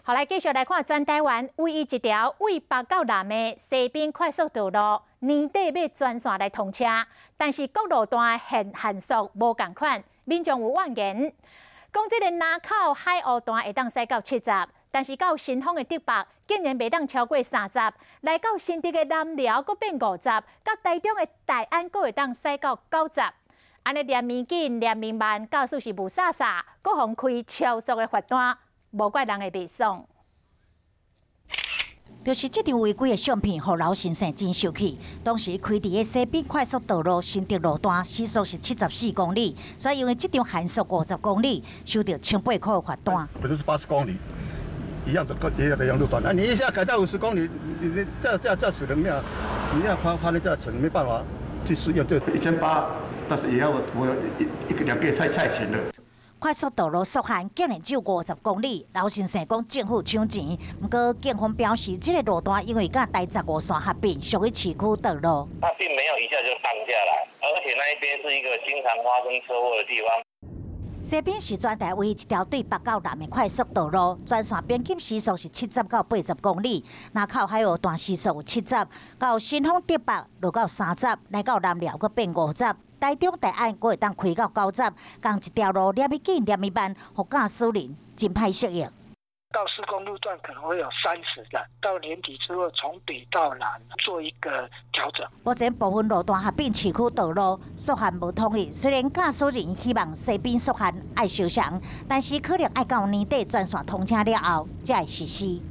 好，來繼續來看全台灣唯一一條對北到南的西濱快速道路，年底欲全線來通車，但是各路段限速無仝款，民眾有怨言，講這个林口海湖段會當駛到70，但是到新豐的竹北竟然袂當超過30，來到新竹的南寮閣變50，佮台中的大安閣會當駛到90，按呢念物緊念物慢，駕駛是霧煞煞，閣予人開超速的罰單。無怪人會袂爽。就是這張違規的相片，予劉先生真生氣。當時開佇个西濱快速道路新竹路段，時速是74公里，所以因為這張限速50公里，收著1800塊的罰單。不是80公里，一樣的，一樣的樣路段。那你一下改到50公里，你這駕駛人沒有，你要花花那價錢，沒辦法去適應。就1800，但是也要我一個兩個月太錢了。快速道路速限竟然只有50公里，劉先生講政府搶錢，毋過警方表示，這个路段因為佮台15線合併，屬於市區道路。它並沒有一下就放下來，而且那一邊是一個經常發生車禍的地方。西濱是全台唯一一條對北到南的快速道路，全線平均時速是70到80公里。林口海湖段時速有七十，到新豐竹北落到30，來到南寮閣變五十。台中大安閣會當開到90，仝一條路念伊緊念伊慢，予駕駛人真歹適應。到施工路段可能會有30的，到年底之後從北到南做一個調整。目前部分路段合併市區道路速限無統一，雖然駕駛人希望西濱速限愛相仝，但是可能愛到年底全線通車了後才會實施。